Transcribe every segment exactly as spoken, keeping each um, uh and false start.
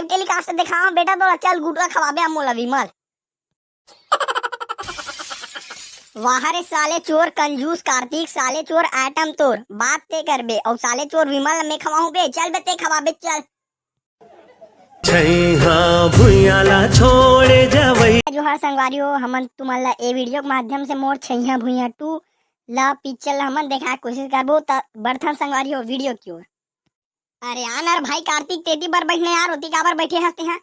Telecast देखाओ बेटा तोला, चल गुटका खवाबे अब मोला विमल। वाह रे साले चोर कंजूस कार्तिक, साले चोर आइटम तोर, बात ते करबे, अउ साले चोर विमल मैं खवाहूं बे, चल बे ते खवाबे, चल। छैहा भुइयां ला छोड़े जवई। जोहार संगवारी हो, हमन तुमन ला ए वीडियो के माध्यम से मोर छैहा भुइयां टू ला पिक्चर ला हमन देखाए के कोशिश करबो, त बढ़थन संगवारी हो वीडियो की ओर। अरे आ ना रे भाई कार्तिक, तेती बर बैठने यार, ओती काबर बैठे हस तेहा?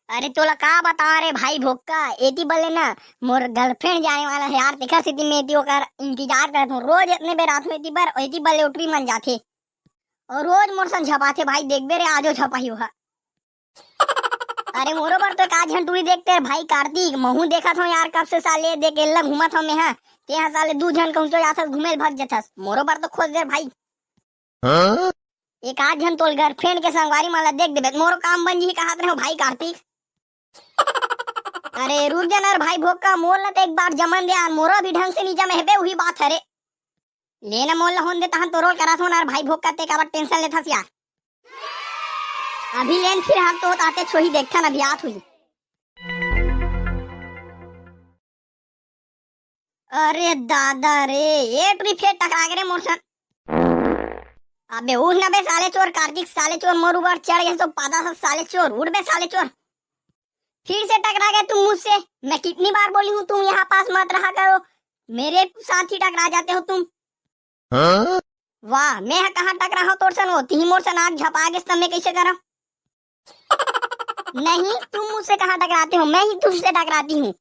अरे तोला का बताओ रे भाई भोक्का, एती बर ले ना मोर गर्लफ्रेंड जाने वाला है यार, तेखर सेती मैं एती ओकर इंतजार करत हूँ। रोज एतने बेर आथूँ एती बर, एती बर ले ओटरी मन जाथे। अउ रोज मोर संग झपाथे भाई, देखबे रे आजो झपाही ओहा। अरे मोरो बर तो एक आध झन टूरी देखते रे भाई कार्तिक, महूं देखत हूँ यार कब से साले देख एल्ला घूमत हूँ मैं हा। तेहा साले दू झन कहूँ तो जाथस घूमे ल भाग जथस, मोरो बर तो खोज दे रे भाई। हाँ? एक आध झन तोल गर्लफ्रेंड के संगवारी मन ला देख देबे, मोरो काम बन जी कहत रहे हो भाई कार्तिक। अरे रुक जा ना रे भाई भोक्का, मोर ला तो एक बार जमन दे यार, मोरो अभी ढंग से नहीं जमे हेबे, वही बात हरे। ले ना मोर ला होन दे, तहन तो रोल करत हो ना रे भाई भोक्का, ते काबर टेंशन लेथस यार। अभी लेन फिर हम तो आते छोही देखथन, अभी आत हुई। अरे दादा रे, ए टुरी फेर टकरा गे रे मोर सन। अबे उठ ना बे साले चोर, कार्तिक साले चोर मोर ऊपर चढ़ गए तो पादा सा साले चोर, उठ बे साले चोर। फिर से टकरा गए तुम मुझसे। मैं कितनी बार बोली हूँ तुम यहाँ पास मत रहा करो, मेरे साथ ही टकरा जाते हो तुम। हाँ? वाह, मैं ह कहाँ टकरा हूँ तोर सन, वो तिही मोर सन आग झपा गेस त मैं कैसे करा? नहीं, तुम मुझसे कहाँ टकराते हो, मैं ही तुमसे टकराती हूँ।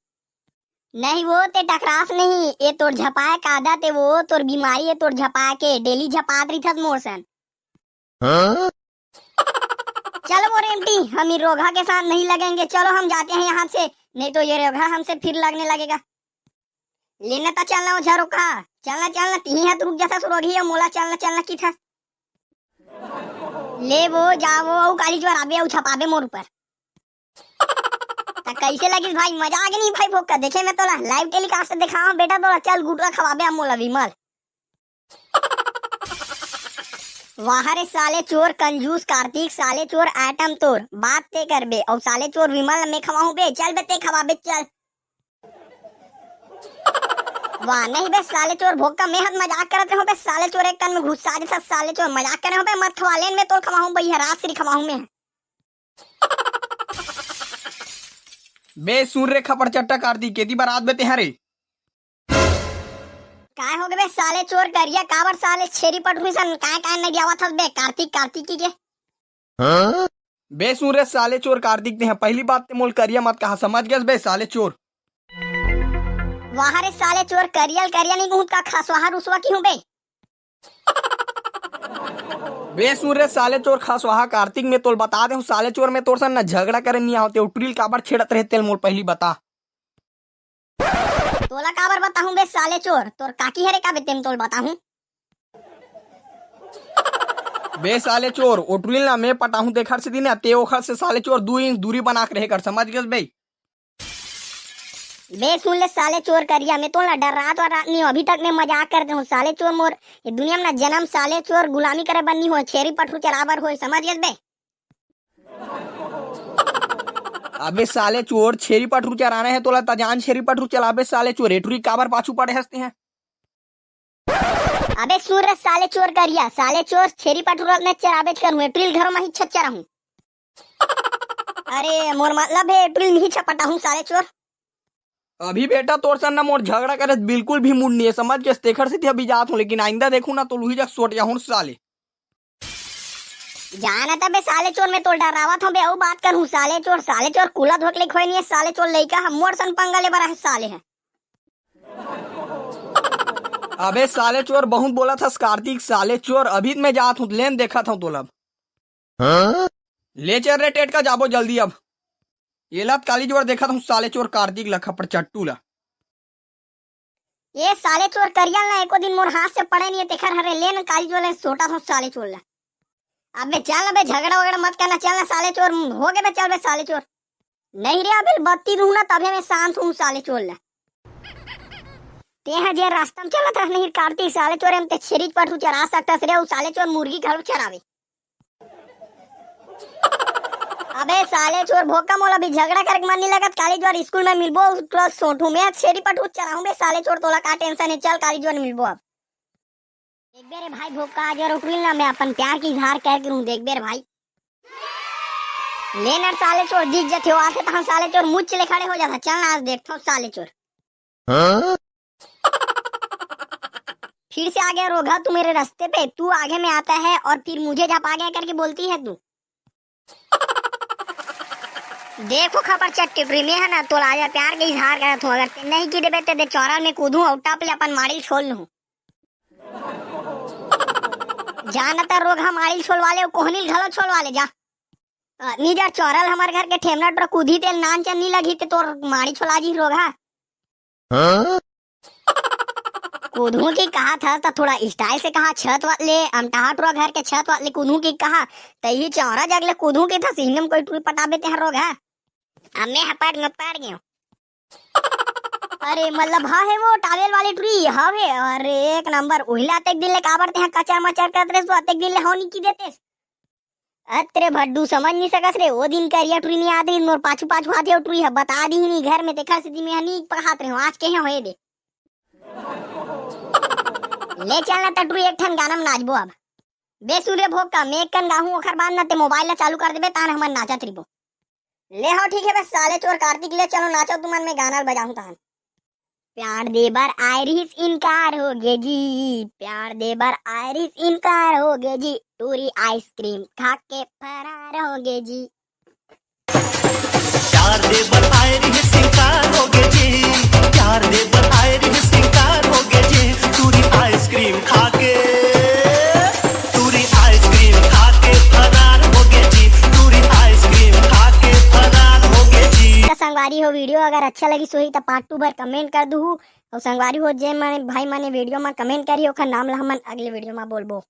नहीं वो ते टकरास नहीं, ये तोर झपाए का आदत है, वो तोर बीमारी है, तोर झपाए के डेली झपात रही थस मोर सन। हाँ? चलो वो रेमटी, हम ये रोगहा के साथ नहीं लगेंगे, चलो हम जाते हैं यहाँ से, नहीं तो ये रोगहा हमसे फिर लगने लगेगा। लेना त चलना ओ झरोखा, चलना चलना, तिही हाथ रुक जाता सुरोगी, मोला चलना चलना की था। ले वो जा वो, अउ काली ज्वर आबे, अउ छपाबे मोर ऊपर। त कैसे लगिस भाई, मजा आ गे नहीं भाई भोक्का, देखे मैं तोला लाइव टेलीकास्ट देखाओ बेटा तोला, चल गुटका खवाबे अब मोला विमल। वाह रे साले चोर कंजूस कार्तिक, साले चोर आइटम तोर, बात ते करबे, अउ साले चोर विमल मैं खवाहूं बे, चल बे ते खवाबे, चल। वाह नहीं बे साले चोर भोक्का, मैं हत मजाक करत रहूं बे साले चोर, एक कन में घुसा देता साले चोर, मजाक करे हो बे, मत खवा लेन, मैं तोल खवाहूं बे, राजश्री खवाहूं मैं। बे सुन रे खपड़ चट्टा कार्तिक, केती बर आत बे तेहा रे? काय हो गे बे साले चोर करिया, काबर साले छेरी पटरी सन काय काय नहीं आवत हस बे कार्तिक कार्तिक की के? हाँ? बे सुन रे साले चोर कार्तिक, तेहा पहली बात ते मोल करिया मत कहा, समझ गेस बे साले चोर। वाह रे साले चोर, करिया ल करिया नहीं कहूं का खसवाहा रुसवा की हूं बे? बे सुन रे साले चोर खसवाहा कार्तिक, मैं तोल बता दे हूं साले चोर, मैं तोर सन ना झगड़ा करे नहीं आवते, उटरील काबर छेड़त रहे तेल मोल पहली बता। तोला काबर बताहूं बे साले चोर, तोर काकी हरे का बे तेम तोल बताहूं। बे साले चोर, ओटुलिल ना मैं पटाहूं तेखर से दिन ते ओखर से साले चोर दू इंच दूरी बना के रहे कर, समझ गेस बे? बे सुन ले साले चोर करिया, मैं तोला डर्रात वर्रात नहीं हूं, अभी तक मैं मजाक करते हूं साले चोर, मोर ये दुनिया में ना जन्म साले चोर गुलामी करे बर नहीं होय, छेरी पठरू चराबर होय, समझ गेस बे? अबे साले चोर, छेरी पठरू चराना है तोला, त जान छेरी पठरू चलाबे साले चोर, एटुरी काबर पाछू पड़े हस तेहा? अबे सुन रे साले चोर करिया, साले चोर, छेरी पठरू अपने चराबेच करूं, एटुरी घरों में ही छत चराहूं। अरे मोर मतलब है एटुरी में ही छपटाहूं साले चोर। अभी बेटा तोर सन ना मोर झगड़ा करे बिल्कुल भी मूड नहीं है, समझ गेस? तेखर सेती अभी जात हूं, लेकिन आइंदा देखूं ना तो लूही जग सोट जाहूं साले। जाना त बे साले चोर, मैं तोल डरावत हूं बे, अउ बात करहूं साले चोर, साले चोर कुला धोक ले खोए नहीं है, साले चोर लइका ह मोर सन पंगा ले बर आहे साले ह। अबे साले चोर बहुत बोलत हस कार्तिक, साले चोर अभी त मैं जात हूं, लेन देखत हूं तोला। हाँ? ले चल रे टेटका जाबो जल्दी अब। ये ला त काली जोर देखत हूं साले चोर कार्तिक ला खपड़ चट्टू ला। ए साले चोर करिया ल ना एको दिन मोर हाथ से पड़े नहीं है, तेखर हरे लेन काली जोर ले सोटा थो साले चोर ला। अबे चल ना बे, झगड़ा वगड़ा मत करना, चल ना साले चोर, हो गए बे, चल बे साले चोर। नहीं रे अबे बत्ती रहूं ना तभे मैं शांत हूं साले चोर ला। तेहा जे रास्ता में चलत रह नहीं कार्तिक साले चोर, हम ते छेरी पठरू चरा सकता रे, उ साले चोर मुर्गी घलो चरावे। अबे साले चोर भोका, मोला भी झगड़ा करके मन नहीं लगत। काली ज्वार स्कूल में मिलबो, तोला सोटू में छेरी पठू चलाहूं बे साले चोर, तोला का टेंशन है? चल काली ज्वार मिलबो अब। देख बे रे भाई भोका, आज और उठविल ना, मैं अपन प्यार के इजहार करके रहूं। देख बे रे भाई, ले ना साले चोर, जीत जथे हो आथे तहां साले चोर मुच्च ले खड़े हो जाता। चल ना आज देखथो साले चोर। हाँ? फिर से आ गया रोगहा तू मेरे रास्ते पे, तू आगे में आता है और फिर मुझे झपा गया करके बोलती है तू। देखो खपर चट्टी टुरी, मैं है ना तोला आज प्यार के इजहार करत हूँ, अगर ते नहीं की देबे ते दे चौरा में कूदूं और टप ले अपन माड़ी छोल लूं। जाना त रोगहा माड़ी छोलवा ले, कोहनी घलो छोलवा ले जा। अ, नी जा चौरल हमर घर के ठेमना टोरा कूदी तेल नान चन नी लगी ते तोर माड़ी छोला जी रोगहा। हाँ? कूदू की कहा था त थोड़ा स्टाइल से कहा, छत वाले अमटाहा टोरा घर के छत वाले कूदू की कहा, त ये चौरा जगले कूदू की था सीने में कोई टुरी पटाबे ते रोगहा। अब मैं हपट में पड़ गयो। अरे मतलब हाँ है वो टावेल वाली टुरी हवे। अरे एक नंबर, उहिला तेक दिन ले काबर ते कचर मचर करत रेस, तो अतेक दिन ले हो नी की देतेस। अतरे भड्डू समझ नहीं सकस रे, वो दिन करिया टुरी नहीं आत रही, मोर पाछू पाछू आते हो टुरी है, बता दी ही नहीं घर में, तेखर से मैं नहीं पकात रहे, आज के यहाँ होए दे। ले चल ना त टुरी एक ठन गाना में नाचबो अब। बे सुन रे भोका, मैं एक कन गाहूं, ओखर बाद ना ते मोबाइल ला चालू कर देबे, तान हमन नाचत रिबो। ले हो ठीक है बस साले चोर कार्तिक, ले चलो नाचो तुमन, मैं गाना बजाहूं तान। प्यार दे बर आए रिहिस इनकार हो गे जी, प्यार दे बर आए रिहिस इनकार हो गे जी, टूरी आइसक्रीम खा के फरार हो गे जी। प्यार दे बर आए रिहिस इनकार हो गे जी, प्यार दे बर आए रिहिस इनकार हो गे जी, टूरी आइसक्रीम खा के, टूरी आइसक्रीम खा के फरार हो गे जी, टूरी आइसक्रीम खा के फरार हो गे जी। त संगवारी हो, वीडियो अगर अच्छा लगिस होही त पार्ट टू बर कमेंट कर दुहू। अउ संगवारी हो, जे मन भाई मन वीडियो म कमेंट करी, ओखर नाम ला हमन अगले वीडियो म बोलबो।